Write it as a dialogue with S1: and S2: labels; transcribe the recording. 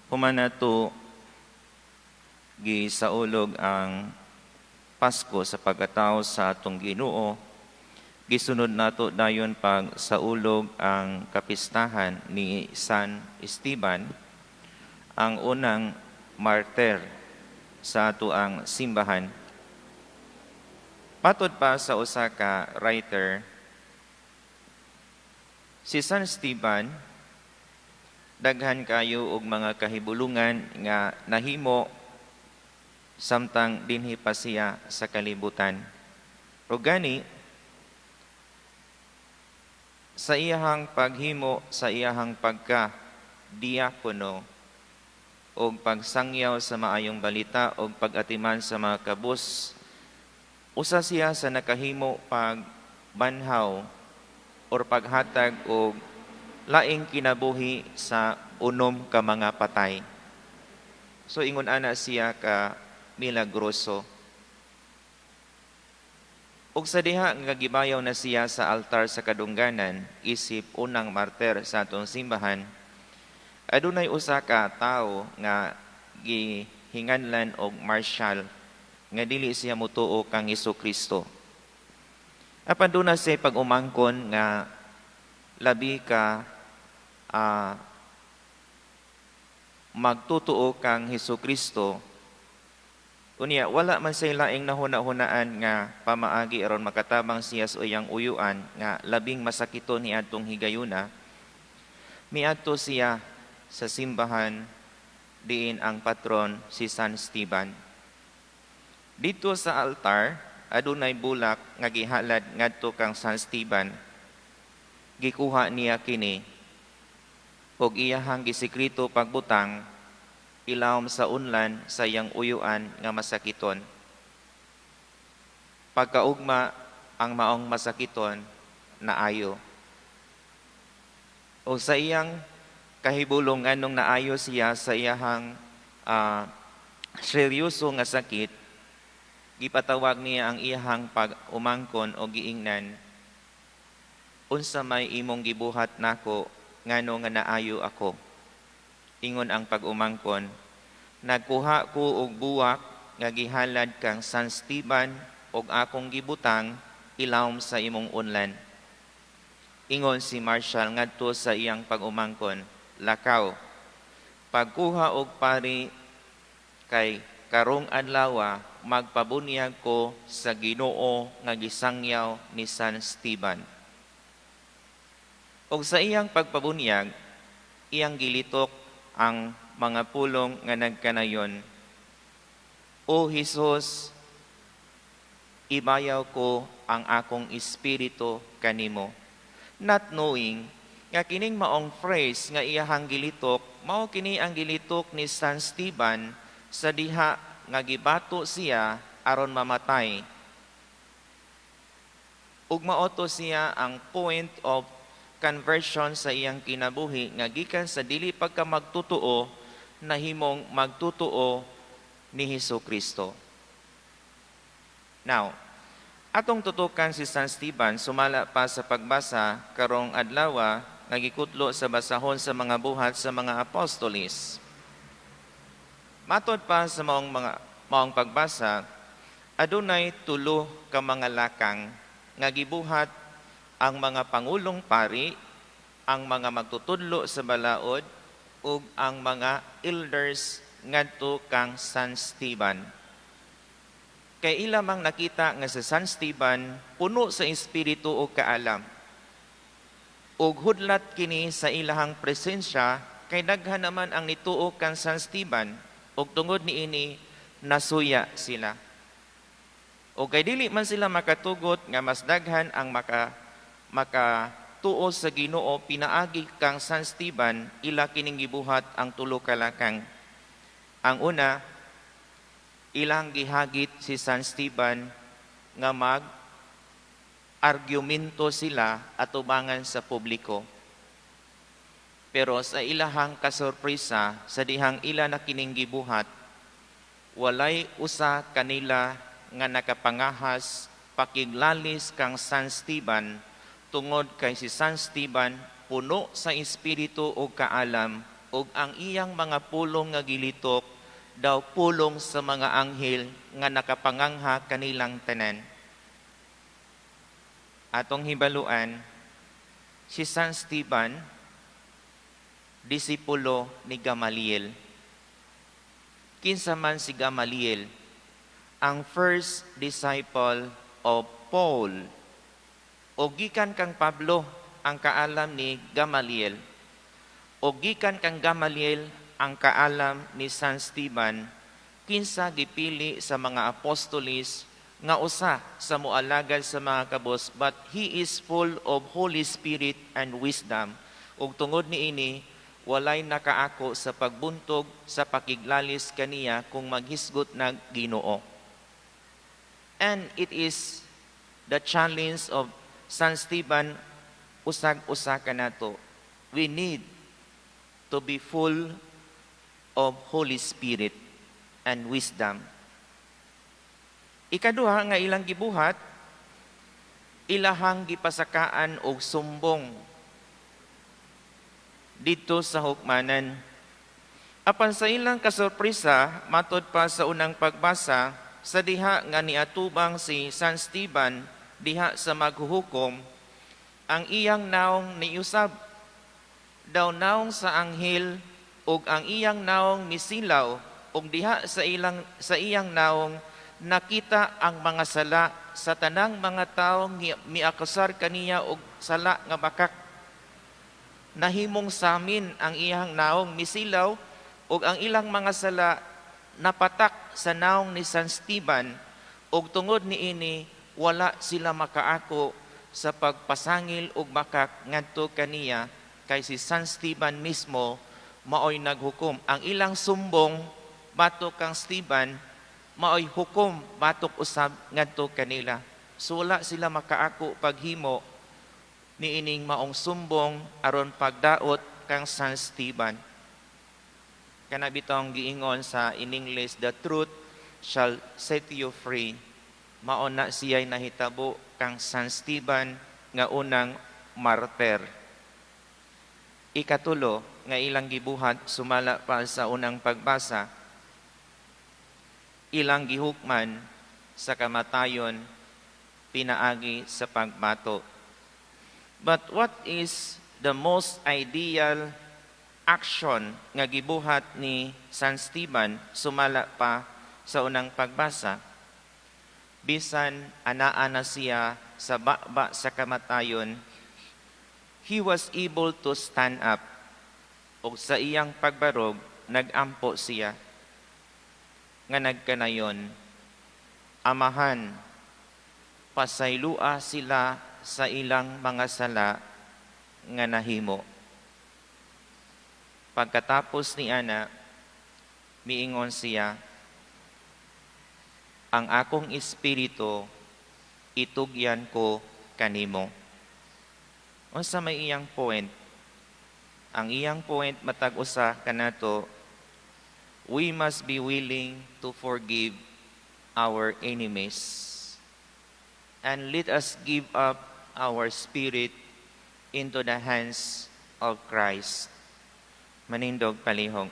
S1: Human nato gisaulog ang Pasko sa pagkatao sa atong Ginoo, gisunod nato dayon pag saulog ang kapistahan ni San Esteban, ang unang martir sa ato ang simbahan. Matod pa sa usa ka writer, si San Esteban daghan kayo og mga kahibulungan nga nahimo samtang dinhi pa siya sa kalibutan. O gani sa iyahang paghimo, sa iyahang pagka diakono og pagsangyaw sa maayong balita og pag-atiman sa mga kabus, usa siya sa nakahimo pagbanhaw or paghatag og laing kinabuhi sa 6 ka mga patay. So ingon ana siya ka milagroso. Ug sa diha nga gibayaw na siya sa altar sa kadungganan isip unang martir sa atong simbahan, adunay usa ka tawo nga gihinganlan og Martial nga dili siya motuo kang Kristo. Apan duna siya pag-umangkon nga labi ka magtutuo kang Hesus Kristo. Unya, wala man siya laing nahuna-hunaan nga pamaagi aron makatabang siya sa iyang uyuan nga labing masakiton ni adtong higayuna. Miadto siya sa simbahan diin ang patron si San Esteban. Dito sa altar, adunay bulak nga gihalad ngadto kang San Esteban. Gikuha niya kini ug iyahang gisekreto pagbutang ilawom sa unlan sa iyang uyuan nga masakiton. Pagkaugma, ang maong masakiton naayo. O sa iyang kahibulong nganong naayo siya sa iyahang seryoso nga sakit, gipatawag niya ang iyahang pag-umangkon o giingnan, "Unsa may imong gibuhat nako ngano nga naayo ako?" Ingon ang pag-umangkon, "Nagkuha ko og buwak nga gihalad kang San Esteban og akong gibutang ilawom sa imong unlan." Ingon si Marshall ngadto sa iyang pag-umangkon, "Lakaw. Pagkuha og pari kay karong adlaw magpabunyag ko sa Ginoo nga gisangyaw ni San Esteban." Og sa iyang pagpabunyag, iyang gilitok ang mga pulong nga nagkanayon, "O Hesus, ibayaw ko ang akong espiritu kanimo." Not knowing nga kining maong phrase nga iyahang gilitok, mao kini ang gilitok ni San Esteban sa diha nga gibato siya aron mamatay. Ug mao to siya ang point of conversion sa iyang kinabuhi nga gikan sa dili pagka magtotoo nahimong magtotoo ni Hesus Kristo. Now, atong tutukan si San Esteban sumala pa sa pagbasa karong adlaw nga gikutlo sa basahon sa mga Buhat sa mga Apostolis. Matod pa sa maong pagbasa, adunay tulo ka mga lakang nga gibuhat ang mga pangulong pari, ang mga magtutudlo sa balaod ug ang mga elders ngadto kang San Esteban. Kay ila mang nakita nga sa San Esteban puno sa espiritu ug kaalam. Ug hudlat kini sa ilahang presensya kay daghan naman ang nituo kang San Esteban ug tungod niini nasuya sila. O kay dili man sila makatugot nga mas daghan ang maka tuo sa Ginoo pinaagi kang San Esteban, ila kining gibuhat ang tulo ka lakang. Ang una, ilang gihagit si San Esteban nga mag argumento sila atubangan sa publiko. Pero sa ilahang kasurpresa, sa dihang ila na kining gibuhat, walay usa kanila nga nakapangahas pakiglalis kang San Esteban tungod kay si San Esteban puno sa espiritu ug kaalam. ug ang iyang mga pulong nga gilitok daw pulong sa mga anghel nga nakapangangha kanilang tanan. Atong hibaluan, si San Esteban, disipulo ni Gamaliel. Kinsa man si Gamaliel? Ang first disciple of Paul. O gikan kang Pablo ang kaalam ni Gamaliel. O gikan kang Gamaliel ang kaalam ni San Esteban, kinsa gipili sa mga apostolis nga usa sa moalagad sa mga kabos, but he is full of Holy Spirit and wisdom. Ug tungod niini, walay nakaako sa pagbuntog sa pakiglalis kaniya kung maghisgot nag Ginoo. And it is the challenge of San Esteban usag-usa kanato. We need to be full of Holy Spirit and wisdom. Ikaduha nga ilang gibuhat, ilahang gipasakaan og sumbong didto sa hukmanan. Apan sa ilang kasurpresa, matod pa sa unang pagbasa, sa diha nga niatubang si San Esteban diha sa maghuhukom, ang iyang naong niusab daw naong sa anghel ug ang iyang naong misilaw, ug diha sa iyang naong nakita ang mga sala sa tanang mga tawo miakusar kaniya og sala nga bakak. Nahimong samin ang iyang naong, misilaw, ug ang ilang mga sala napatak sa naong ni San Esteban, ug tungod niini wala sila makaako sa pagpasangil og bakak ngadto kaniya kay si San Esteban mismo maoy naghukom. Ang ilang sumbong batok kang Esteban maoy hukom batok usab ngadto kanila. So wala sila makaako paghimo niining maong sumbong aron pagdaot kang San Esteban. Kana bitong giingon sa in English, "The truth shall set you free." Mao na siya'y nahitabo kang San Esteban nga unang martyr. Ikatulo nga ilang gibuhat sumala pa sa unang pagbasa, ilang gihukman sa kamatayon pinaagi sa pagbato. But what is the most ideal action nga gibuhat ni San Esteban sumala pa sa unang pagbasa? Bisan anaa na siya sa baba sa kamatayon, he was able to stand up. Ug sa iyang pagbarog, nagampo siya nga nagkanayon, "Amahan, pasaylua sila sa ilang mga sala nga nahimo." Pagkatapos ni ana, miingon siya, "Ang akong espiritu itugyan ko kanimo." Unsa may iyang point? Ang iyang point matag usa kanato, we must be willing to forgive our enemies. And let us give up our spirit into the hands of Christ. Manindog palihog.